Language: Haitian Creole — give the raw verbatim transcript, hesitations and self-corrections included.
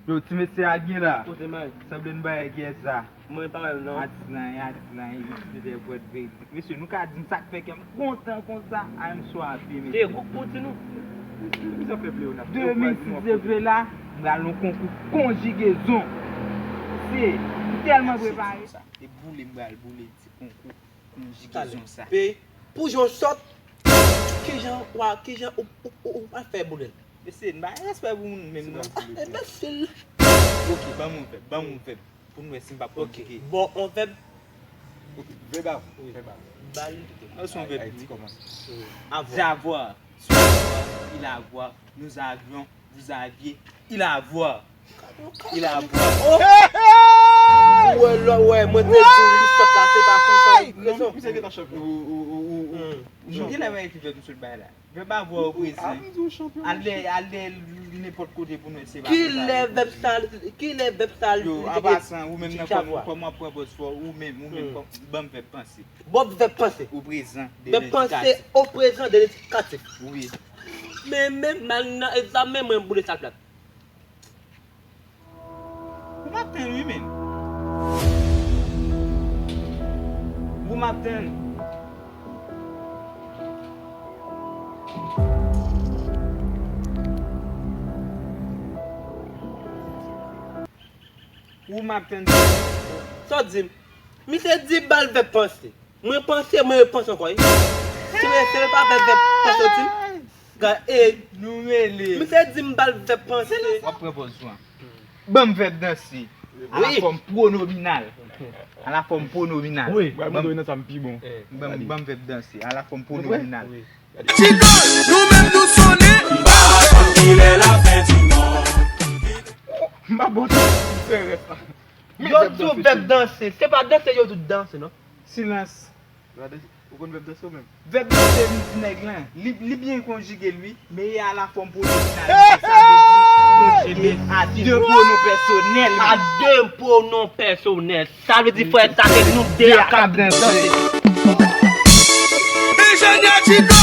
Yo, ti mesye a gen la. Kote m al? Sanble n bagay ki sa. Mwen pa wè l non. Atis la, atis la, li te dèyè pòt veridik. Mesye, nou ka di m sa k fè kè m kontan konsa. I am so happy, mesye. Te gwo pou ti nou. Ki sa fè vle yo n ap. De mil sis, si Dye vle la, m pral nan konkou konjigezon. Se, m tèlman prepare. E boule m pral boule ti konkou konjigezon sa. Pe, pou jan w sòt, kijan w a, kijan ou, ou, ou, ou pa fè boule l? Mesye, n pa gen respè pou moun menm non. Enbesil. Ok, ban m yon vèb, ban m yon vèb. Pou n wè si m p ap konjige. Bon, yon vèb. Ok, vèb a. Wi. Vèb a. Ba li. An se yon vèb li kòmanse. Wi. Avoir. Avoir. Avoir. Il avoir. Nous avions. Vous aviez. Il avoir. Il avoir. Oh! Ou wè lò, wè, mwen te di w li sòt la, se pa konsa. Non, misye gentan chanpyon. Ou, ou, ou, ou, ou. Hmm. Ou gen lè mwen ekri vèb sou bay la. Vèb avoir o prezan. Al dèyè, al dèyè nenpòt kote pou nou wè se pa konsa. Kilè vèb sa, kilè vèb sa li te gen? Yo, an pasan, ou menm nan kòman, kòman w ap pran pòz fò, ou menm, ou menm, ban m vèb panse. Bon, vèb panse. O prezan de lendikatif. Vèb panse o prezan de lendikatif. Wi. Men, men, mal nan egzamen, mwen boule sa plat. Ou m ap tann wi, menn. Ou m ap tann. Ou m ap tann. Sa w di m? Misye di ba l vèb panse. Mwen panse, mwen repanse ankò, wi. Si mwen se pa vèb, vèb panse w di m. Gad, e. Nou rele. Misye di m ba l vèb panse. W ap pran pòz ou an. Ban m vèb danse. A la fòm pwonominal. A la fòm pwonominal. Wi. Mwen mande w nan sa m pi bon. Ban m, ban m vèb danse. A la fòm pwonominal. Wi. Ti dòl, nou menm nou sonnen. Kilè lafen di mòn. M pa bon ti sè rès la. Yo di w vèb danse. Se pa danse yo di w danse, non? Silans. Ou konn vèb danse ou menm? Vèb danse, m di nèg lan, li, li byen konjige l wi, men e a la fòm pwonominal, sa vle di konjige a de pwonon pèsonèl. A de pwonon pèsonèl. Sa vle di frè, sa se nou de a k ap danse. Enjenyè Tito,